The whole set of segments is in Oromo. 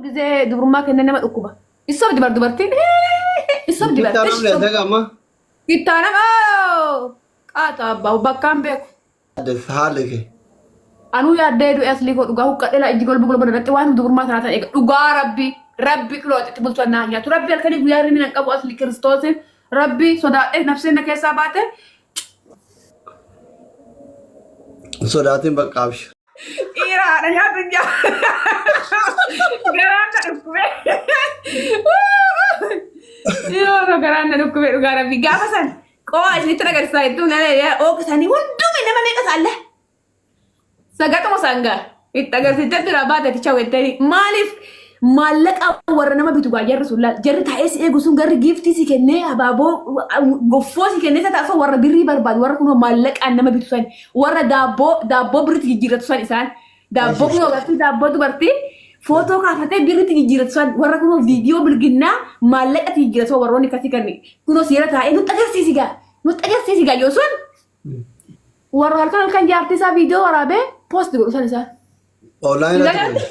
Gizee dubrummaa kennee nama dhukkuba. Issobdi bar dubartiin. Issobdi bar. Kittaa namni adda qaba. Kittaa nama qaata abbaa bakkaan beeku. Haalli kee. Anuu yaaddee du'e aslii koo dhugaa huqqadhe laa ijji golba golba irratti waan dubrummaa tanaa tan eega dhugaa rabbi rabbi kilootitti bulchan naa nyaatu rabbi halkanii guyyaa hirribni nan qabu asli kiristoosin rabbi sodaadhe nafseen na keessaa baate. Sodaatiin bakka abshir. Dhiira haadha nyaatu hin jaa. Garaan na dhukkube. Yoo garaan na dhukkube dhugaa rabbi gaafa san qoo'a isinitti agarsiisaa hedduu na ooqa isaanii hundumi nama meeqa isaalla. Sagaxuma sangaa itti agarsiiftee biraa baate ticha wettanii maaliif maallaqa warra nama bitu gaa jarri sun laal jarri taa'ee si eegu sun garri giiftii si kennee abaaboo goffoo si kennee taasisa warra birrii barbaadu warra kunoo maallaqaan nama bitu san warra daabboo daabboo birritti jijjiirratu san isaan daabboo kunoo gartuu daabboo dubartii footoo kaafatee birritti jijjiirratu san warra kunoo viidiyoo bilginnaa maallaqatti jijjiirratu warroonni akkasii kan kunoo seera taa'ee nutti agarsiisi gaa nutti agarsiisi gaa yoo sun warra halkan halkan jaartii isaa viidiyoo waraabee poost godhu san isaan. Online irratti godhu.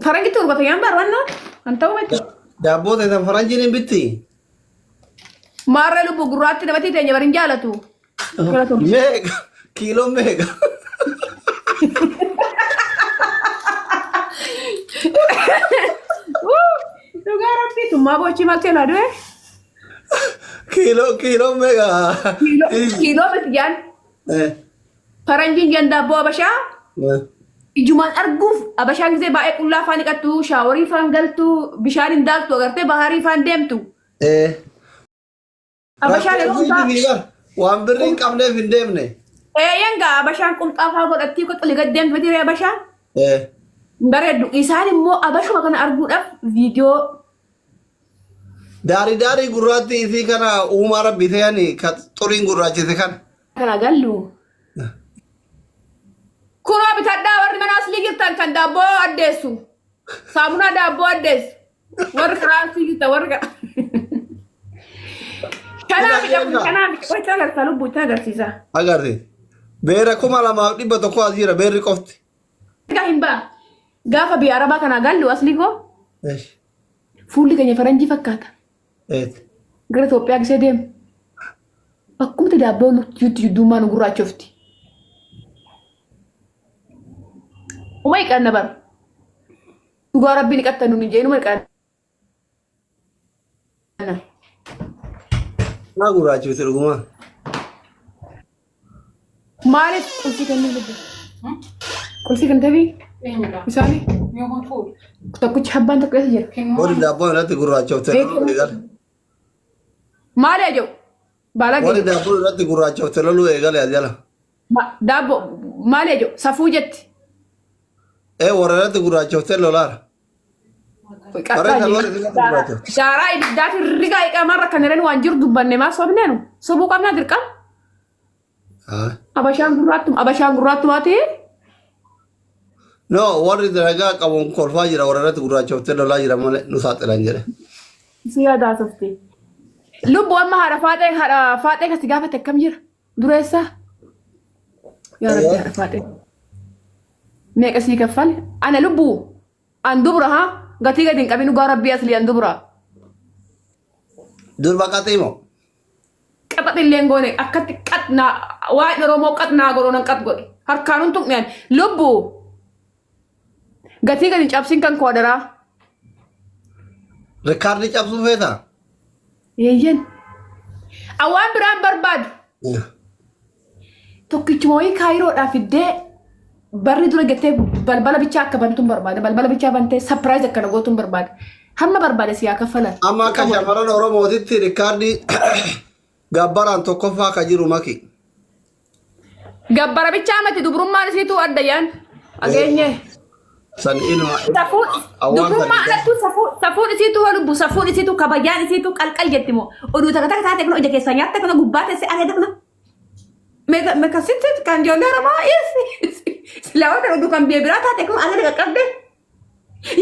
Faranjitti gurgurata yaan barbaannoo kan ta'u miti. Daabboo ta'e faranjiin hin bitti. Maarree lubbu gurraatti namatti teenya bari hin jaalatu. Galatoom. Meeqa? Kiiloo meeqa? Dhugaa rabbii tummaa boochii maal ta'e du'e? Kiiloo kiiloo meeqa? Kiiloo miti jaan. Eh, Faranjiin jaan daabboo abashaa eh. ijumaan arguuf abashaan gisee baay'ee qullaa afaan dhiqattu shaaworii faan galtu bishaan hin daaktu agartee baharii faan deemtu. Eh. Abashaan Rakkoo yeroo hundaa ofiitii fi bar waan birrii hin qabneef hin deemne. Eeyyan gaa abashaan qumxaa faa godhattii qoxxoli gad deemtu miti ree abashaan. Eh. Bareeddu isaan immoo abashuma kana arguudhaaf viidiyoo Daarii daarii gurraattii isii kana uumaa rabbi se'anii ka xuriin gurraachise kana. Kana gallu. Kunoo bitadhaa warri mana aslii jirtan kan daabboo addeessu. Saamunaa daabboo addeessu. Warri karaa aslii jirtan warri karaa. Kanaa midha kanaa midha itti agarsiisa lubbuu itti agarsiisa. Agarsiisa. Beera 2100 as jira beerri qofti. Egaa hin ba'a. Gaafa biyya arabaa kanaa gallu aslii koo Eesh. fuulli keenya faranjii fakkaata. Eet. Gara Itoophiyaa gisee deemu. Akkumti daabboo nutti jiddummaa nu gurraachofti. Uma hiqanna bara. Dhugaa rabbiin hiqatta nun hin jee inuma hiqanna. Naa gurraachifte dhugumaa. Maaliif qulfii kennuu lubbu? Qulfii kenteefi? Isaanii? Tokkichi abbaan tokko eessa jira? Warri daabboo irratti gurraachofte loluu eegale. Maali aja'u? Warri Baalagee. daabboo irratti gurraachofte loluu eegale as jala. Daabboo maali aja'u? Safuu jetti. Ee warra irratti gurraachoftee lolaara. Daaraa ibiddaati rigaa iqaamarra kan jedhan waan jiru dubbanne maa sobneenu sobuu qabnaa dirqama. Abashaan gurraattum abashaan gurraattumaa ta'e No warri dalagaa qabuun kolfaa jira warra irratti gurraachoftee lolaa jira malee nu saaxilan jedhe. si yaadaa softe. Lubbu amma haadha faaxee kasi gaafate akkam jira dureessaa. Yaa Rabbi haadha faaxee. Meeqa sii kaffale? Ana lubbuu an dubra haa gatii gadi hin qabin dhugaa rabbii aslii an dubra. Durba qaxii moo? Qaxax illee hin goone akkatti qax naa waa'een Oromoo qax naa godhoo nan qax godhe harkaan hin tuqne ani lubbuu gatii gadi hin cabsin kan koo adaraa. Rikaardii cabsuu feetaa? Eeyyen. Awwaan biraan barbaadu. Tokkichuma wayii kaayiroodhaa fiddee barri dura jettee balbala bichaa akka bantuun barbaada. Balbala bichaa bantee sapiraayiz akkana gootuun barbaada. Hamma barbaade si haa kaffalan. Amma akka shamarran Oromootitti rikaardii gabbaraan tokkoffaa ka jiru maki. Gabbara bichaa mati dubrummaan isiituu adda yaan. Ageenyee. San ilma Safuun awwaan dubrummaa san alattuu safuun safuun isiituu hoo lubbu safuun isiituu kabajaan isiituu qalqal jetti moo oduu takka takka taate kun ija keessaa nyaatte kun gubbaa teessee areeda kun meeqa meeqa sitti kan ijoollee Oromoo silaa waan oduu kan biyya biraa taate kun areeda qaqqabde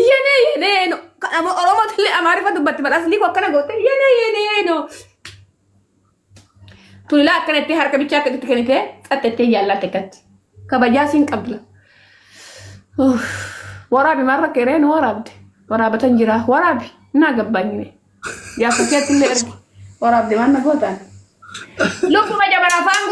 yenee yenee no kan ammoo Oromootillee Amaariffa dubbatti badhaasni koo akkana goote yenee yenee no Tunilaa akkanatti harka bichaa akka itti kennitee xaxxettee jaallatte akkatti kabajaa siin qabdu. Uff. Waraabi maal rakkeeree nu waraabde. Waraabatan jira. Waraabi. Naa gabbaanyine. Jaarsa keetti illee ergi. Waraabde maal na gootaan. Lubbuma jabana afaan.